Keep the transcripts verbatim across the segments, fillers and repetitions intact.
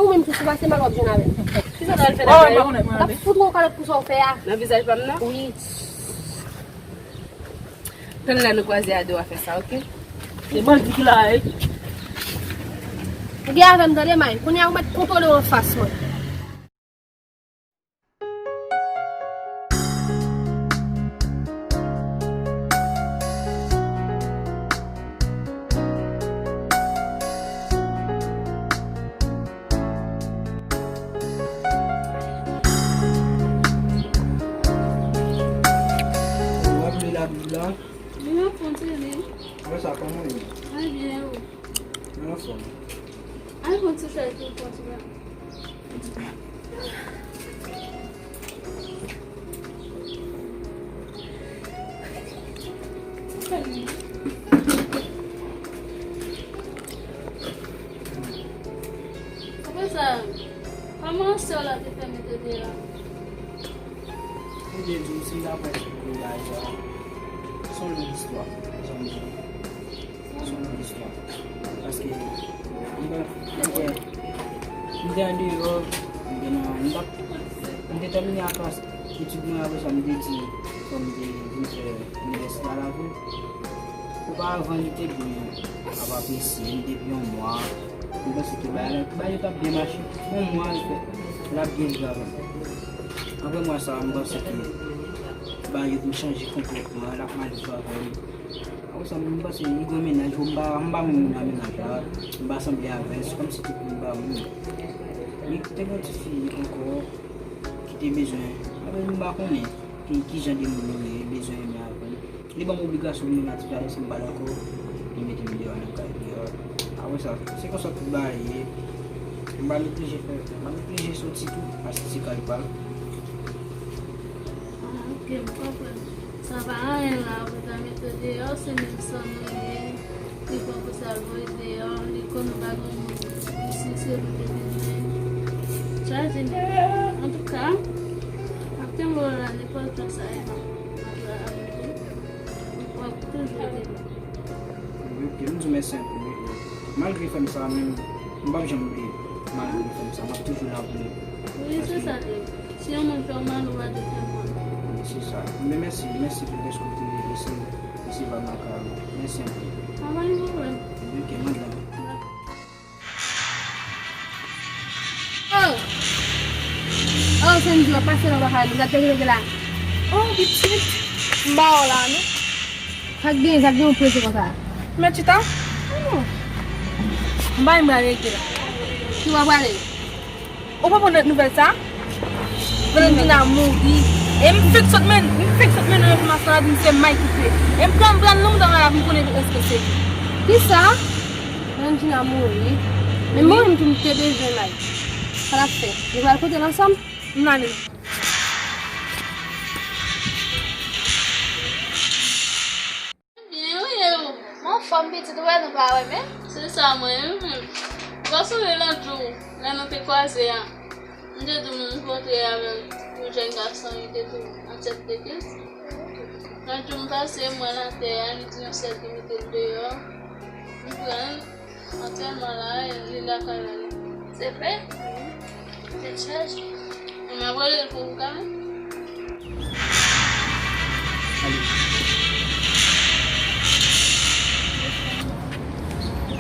Ou menm tou, si w pase mal, w ap jwenn avè l. Kisa w pral fè nan kay yo? L ap fout ou yon kalòt pou sa w fè a. Nan vizaj pa m nan? Wi. Tann lè nou kwaze a de w a fè sa, oke? Se bandi ki la, wi. Ou gen avè m, tande, May. Kounye a, ou mèt kontwole w anfas mwen. W ap li Labib la? Li nan fon, se li. Kòman sa, kòman w ye? Mwen byen, ou? Mwen anfòm. Al pran ti chèz pou w pran ti bagay. Apre sa, kòman sè w la te fè mete deyò a? Ou byen di w, si m ta pran eksplike w bagay sa, se yon long istwa, jan m di w. Se yon long istwa. Paske, m te, m te, m te andeyò, m te nan, m t ap, m te tèmine ak klas etid mwen, apre sa, m te di, fò m te vin fè inivèsite a lavi. Oparavan, li te byen ap apresye m depi yon mwa. M panse ke bagay la, bagay yo t ap byen mache. Yon mwa, l fè, l ap byen viv avè m. Apre mwa sa a, m panse ke bagay yo vin chanje konplètman, l ap mal viv avè m. Apre sa, m panse li gen yon mennaj, m pa, m pa menm moun nan mennaj la, m pa sanble avè l, se kòmsi tout moun pa moun. Li te gen yon ti fi ankò ki te bezwen, apre m pa konnen ki, ki jan de moun li ye, bezwen renmen avè l. Li ban m obligasyon pou m renmen ti fi a, lè sa m pa dakò, li mete m deyò nan kay li a. Apre sa, se konsa tout bagay ye. M pa neglije fè, m pa neglije soti tou, paske se kay pa l. Ah, ok, m konprann. Sa pa anyen la, pou ta mete deyò, se menm sa nou ye. Li pran pou sa l voye deyò, li konn pa gen moun isi, se li te vin jwenn. Chaje m. Antouka, m ap kenbe w la, nenpòt tan sa ye, m ap, m ap la avèk ou. W ap toujou ede m. Wi, ok, m di w mèsi anpil, wi. Malgre fè m sa, men m p ap janm bliye. Malgre fè m sa, m ap toujou la pou ou. Wi, se sa l ye. Si yon moun fè w mal, ou pa dwe fè mal. Wi, se sa. Men mèsi, mèsi pou dèske w te eseye, eseye ba m lakay ou. Mèsi anpil. Pa gen pwoblèm. Ok, mwen la. Oh! Oh, Sandy, w ap pase nan lakay nou, gad tèt ou la. Oh, pitit, m ba w la, non. Sa k gen, sa k gen w prese konsa? Mèt chita? Oh. M pa gen bagay regle la. Ki w ap prale? Ou pa konn nouvèl sa? Valentina mouri. E m fèk sot men, m fèk sot mennen enfòmasyon la, di m se May ki touye. E m pran, m pran non m nan la, m konnen èske se li. Kisa? Valentina mouri. Men mouri m tou, m te bezwen May. Sa l ap fè? Nou pral kote l ansanm? M nan li. Byen, wi, e ou? M anfòm, pitit, ou wè nou pa wè menm. Se sa, mwen menm. Ou pa sonje lòt jou, lè nou te kwaze a, m te di w m rankontre avèk yon jèn gason, li te tou an tèt legliz. Lòt jou m pase, m wè l atè a, li di yon sè l te mete l deyò. M pran l. Aktyèlman la, li lakay la. Se vre? Tèt chaje. Mwen ap rele l pou ou kanmenm.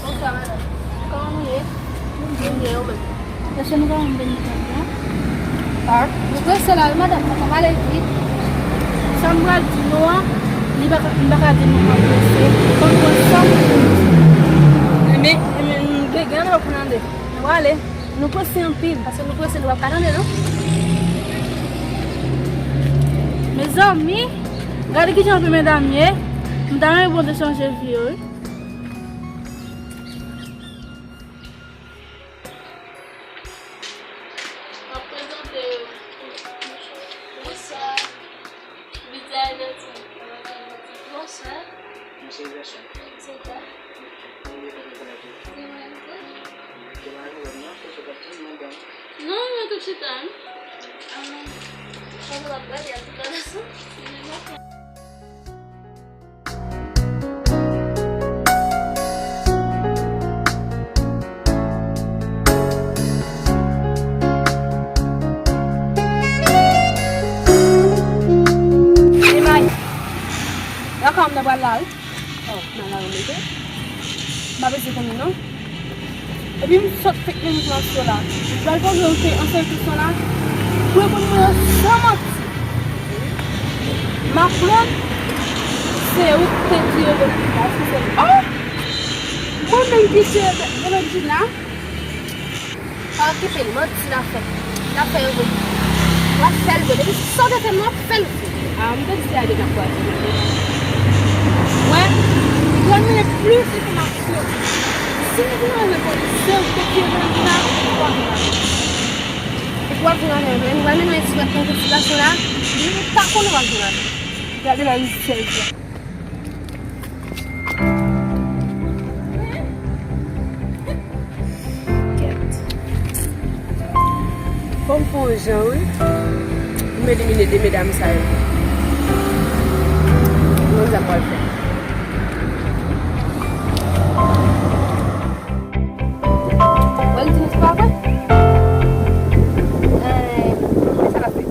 Bonswa, madanm. Kòman nou ye? Nou byen, ou menm? Èske nou ka jwenn beni tanplan? Ah, nou prese la, wi, madanm, nou ka pale vit. Sa m pral di nou an, li pa ka, m pa ka di nou ann prese. Fò n pran san pou nou di. Enben, enben, nou gen, gen anpil pou n ale. Nou ale. Nou prese anpil. Paske nou prese, nou p ap ka tande, non. Mezanmi, gade kijan anpil medam ye. M ta renmen pou nou te chanje vi yo, wi. M ap prezante yo. Bonswa. Bonswa. Bonswa. Mwen se Gerson. Se sa. Mwen vle konn konnen tou. Se mwen tou. Ke mari w nan, se sou pati madanm. Non, mwen tou chita, wi. Ah, non. Sa w ap gade, an tou ka, gason. Se mwen. Pral la wi. Oh, nan la wi mete. M pa bezwen konn non. Epi m sot fèk menm pou Maksyo la. M pral poze yon se- yon sèl kesyon la. Pou reponn mwen an san manti. M aprann se ou ki te tire Benandjina. Èske se vre? Oh! Mwen menm ki tire Benandjina? Pa okipe l, manti l ap fè. L ap fè yo vre. W ap fè l vre. Depi sa w te fè m nan, w ap fè l vre. Ah, m te di se Ade k ap kwaze nou. Mwen, m pral mennen plis enfòmasyon. Si nou vin anlè polis, se ou ki te tire Benandjina, ou pral vin anlè. Ou pral vin anlè, men nou pral mennen yon ti lòt envestigasyon la. Nou pa konnen w ap vin anlè. Gade la, li sèl sa. Kèt. Fò m fè yon jan, wi. Pou m elimine de medam sa yo. M konn sa m pral fè. Wè, li di nou se pa vre? Eh, men sa l ap fè.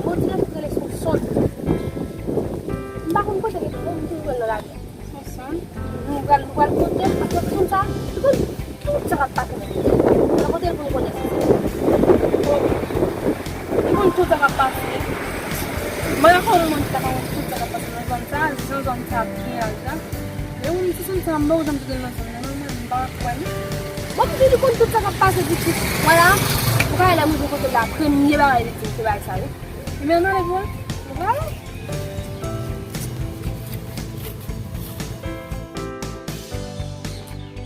Bon, ti nèg rele Sonson. M pa konn kote l ye, m toujou wè l nan lari. Sonson? Nou pral, nou pral kote l, paske Sonson sa, li konn tout sa k ap pase nan peyi a. Nan kote l pou nou konnen Sonson? Li konn tout sa k ap pase. Mwen ankò yon moun ki ta konn tout sa k ap pase nan zòn sa, jan zòn sa byen laj la. E ou menm, Sonson sa, m pa janm tande l nan zòn nan, non, mwen, m pa kwè, non. Bon, m di li konn tout sa k ap pase pitit. Vwala, ou ka wè lè m rive kote l la, premye bagay li di m se bagay sa, wi. Ebyen, ann ale pou wè. Vwala.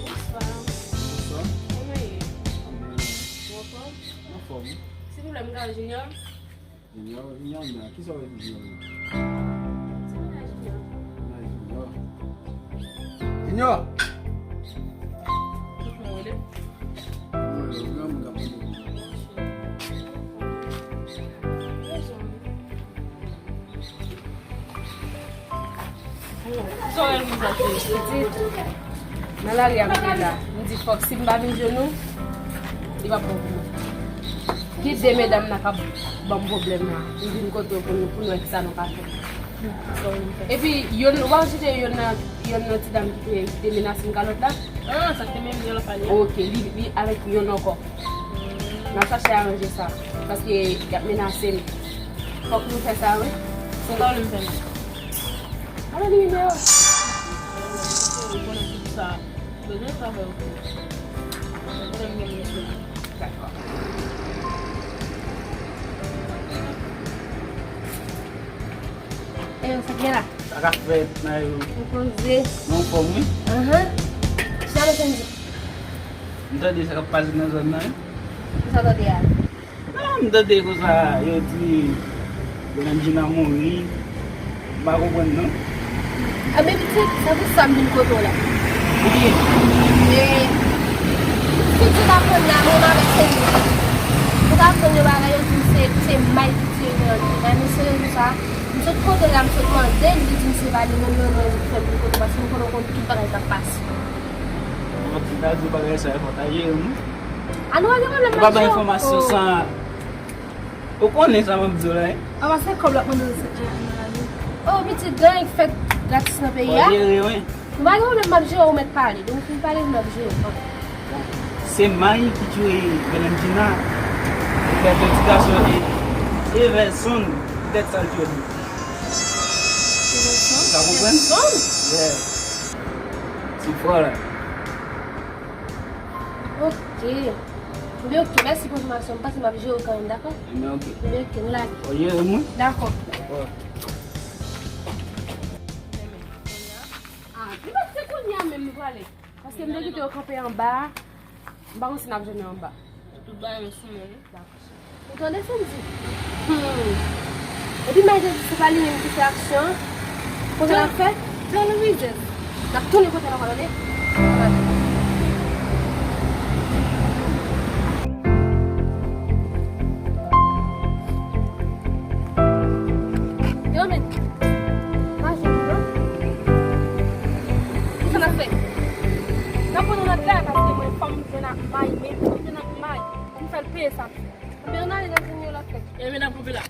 Bonswa. Bonswa. Kòman ye? Ou anfòm? Ou anfòm? Anfòm. Silvouplè, m ka wè Junior? Junior, Junior, Junior. Kisa w vle di Junior? Silvouplè, Junior. Junior! Junior! Kòman w rele? Mwen rele Junior, mwen ka pale. Rezon. Pitit, nan lari a m te la, m di fòk si m pa vin jwenn ou, li p ap bon pou mwen. Gen de medam nan k ap ban m pwoblèm la. M vin kote w pou nou, pou nou wè kisa nou ka fè. Epi, yonn, ou pa sonje yonn nan, yonn nan ti dam ki te, ki te menase m kalòt la? Ah, sa k te menm yonn ap pale a? Ok, li, li avèk yonn ankò. N ap chache aranje sa. Paske y ap menase m. Fòk nou fè sa, wi. Sa w vle m fè la? Mwen li nimewo. Ou konnen tout sa. Ou bezwen travay ou tou. Ou konnen m gen moun sou mwen. Dakò. E, sa k gen la? Sa k ap fèt, Nayou? Ou poze. Mwen anfòm, wi. Ahan. Sa mesye m di? M tande sa k ap pase nan zòn nan, wi. Ou sa tande a? Ah, m tande konsa, yo di Blandina mouri. M pa konprann, non. Enben, pitit, se pou sa m vin kote w la. Wi. E, pitit, ou ta aprann la, mwen avèk sèl yo. Ou ta aprann yo bagay, yo di m se, se May ki tiye Blandina. Men se rezon sa, m sot kote l la, m sot mande l, li di m se pa li menm, yo, yo fè m vin kote w, paske m konnen w konn tout bagay k ap pase. Mwen di, ta di bagay sa, fò ta jere m. A nou pa gen pwoblèm, m ap jere w. Ou pa bay enfòmasyon sa. Ou konnen sa m ap di w la, wi. A pa se kòb l ap mande w se, eh, nan lari. Oh, pitit, gen anyen k fèt gratis nan peyi a. Fò jere, wi. Nou pa gen pwoblèm, m ap jere w, ou mèt pale. Depi w fin pale, m ap jere w. Se May ki tiye Blandina. Li fè ti gason e, Everson, petèt sa l tiye li. Everson? Ou ka konprann? Everson? Yeah. Ti frè la. Ok. Ebyen, ok, mèsi pou enfòmasyon. M panse m ap jere w kanmenm, dakò? Ebyen, ok. Ebyen, ok, m lage. Ou jere m, wi? Dakò. Dakò. Ah, petèt se kounye a menm nou prale. Paske m te kite yo kanpe anba a. M pa konn si n ap jwenn yo anba. Tout bagay yo sou men nou. Dakò. Ou tande sa m di? Hmm. Epi May te di se pa li menm ki fè aksyon an. Kote l ap fè? Tell me this. N ap tounen kote l ankò, tande? Yo, men. Mache pou nou. Kisa n ap fè? N ap pran yon lòt kay paske mwen fò m jwenn ak May, men pou m jwenn ak May, pou m fè l peye sa m fè. Ebyen, ann ale nan jwenn yon lòt kay. Ebyen, n ap kanpe la.